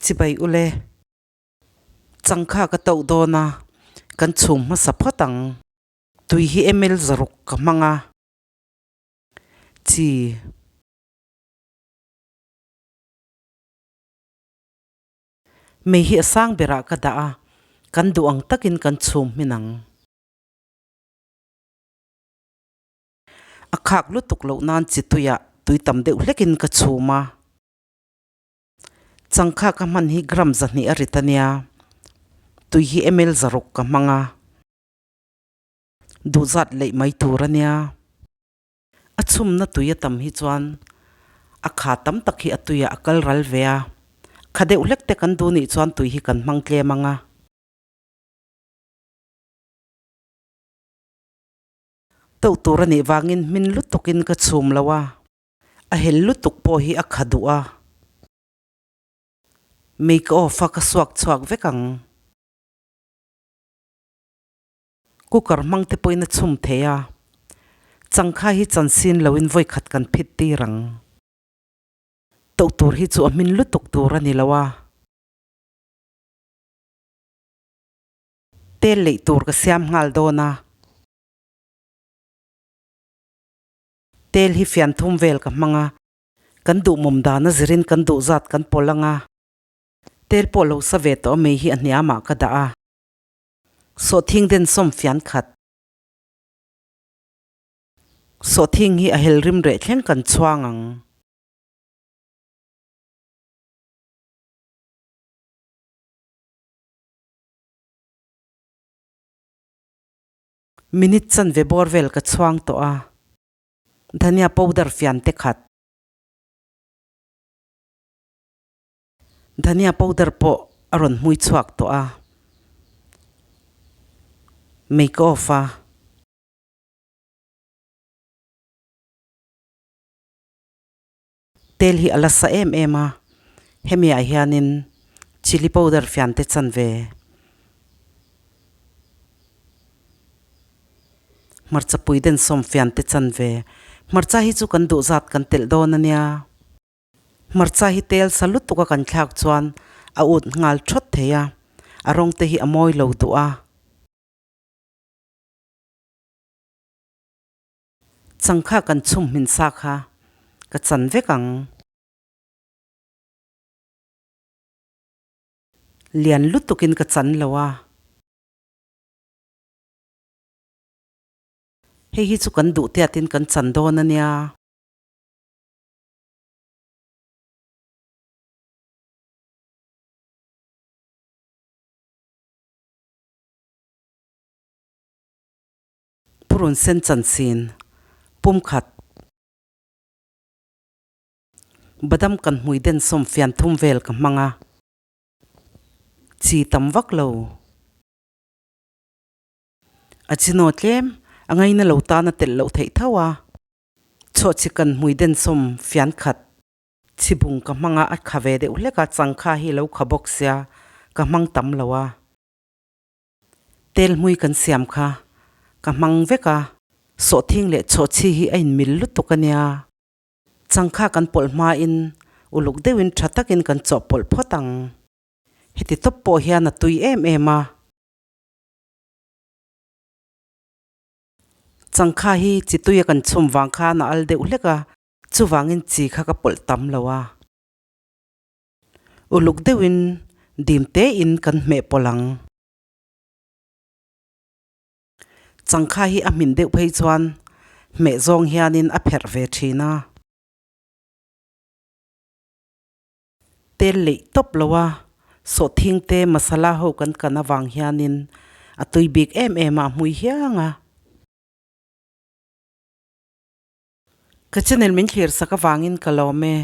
Chibai ule. Changkha ka toh dawn a, kan chhum hmasa phawt ang. Tui hi ml 600 ka hmang a. Chi. Mei hi a sang berah ka dah a, kan duh ang takin kan chhum hmin ang. A khak lutuk loh nan chi tuiah tui tam deuh hlekin ka chhum a. Changkha ka hman hi gram 200 a rit a nia, tui hi ml 600 ka hmang a, duhzat leih mai tur a nia. A chhumna tui a tam hi chuan a kha tam tak hi a tuiah a kal ral ve a, kha deuh hlek te kan duh nih chuan tui hi kan hmang tlem ang a. Toh tur a nih vangin hmin lutukin ka chhum lo a, a hel lutuk pawh hi a kha duh a. Make off a ka suak chhuak vek ang. Cooker hmang te pawhin a chhum thei a, changkha hi chansin loin vawi khat kan phit tir ang. Toh tur hi chu a hmin lutuk tur a ni lo a. Tel leih tur ka siam nghal dawn a. Tel hi fian thum vel ka hmang a, kan duh mawm dan a zirin kan duh zat kan pawlh ang a. Tel pawh lo sa ve tawh a mei hi a hniamah ka dah a. Sawhthing den sawm fian khat. Sawhthing hi a hel rim reh thleng kan chhuang ang. Minute chanve bawr vel ka chhuang tawh a, dhania powder fian te khat. Dhania powder pawh a rawn hmui chhuak tawh a, make off a. Tel hi a la sa em em a, hemi ah hianin chilli powder fian te chanve hmarcha pui den sawm fian te chanve hmarcha hi chu kan duh zat kan telh dawn a nia. Hmarcha hi tel sa lutuk a kan thlak chuan a ut nghal thawt thei a, a rawng te hi a mawi lo duh a. Changkha kan chhum hmin sa kha ka chan vek ang. Lian lutukin ka chan lo a. Hei hi chu kan duh tiatin kan chan dawn a nia. Purun sen chanchin pum khat. Badam kan hmui den sawm fian thum vel ka hmang a, chi tam vak lo. A chinaw tlem a ngaina lo tan a telh loh theih tho a, chhuahchhi kan hmui den sawm fian khat. Chhibung ka hmang a, a kha ve deuh hlek a, changkha hi lo kha bawk sia ka hmang tam lo a. Tel hmui kan siam kha ka hmang vek a, sawhthing leh chhawhchhi hi a inmil lutuk a nia. Changkha kan pawlh hmain uluk deuhin tha takin kan chawhpawlh phawt ang. Heti tawp pawh hian a tui em em a. Changkha hi chi tuia kan chhum vang khan a al deuh hlek a, chuvangin chi kha ka pawlh tam lo a. Uluk deuhin dim tein kan hmeh pawlh ang. Changkha hi a hmin deuh phei chuan hmeh zawng hianin a pherh ve thin a. Tel leih tawp lo a, sawhthing te masala ho kan kan avang hianin a tui bik em em a, a hmui hiang a. Ka channel min thlir sak avangin ka lawm e.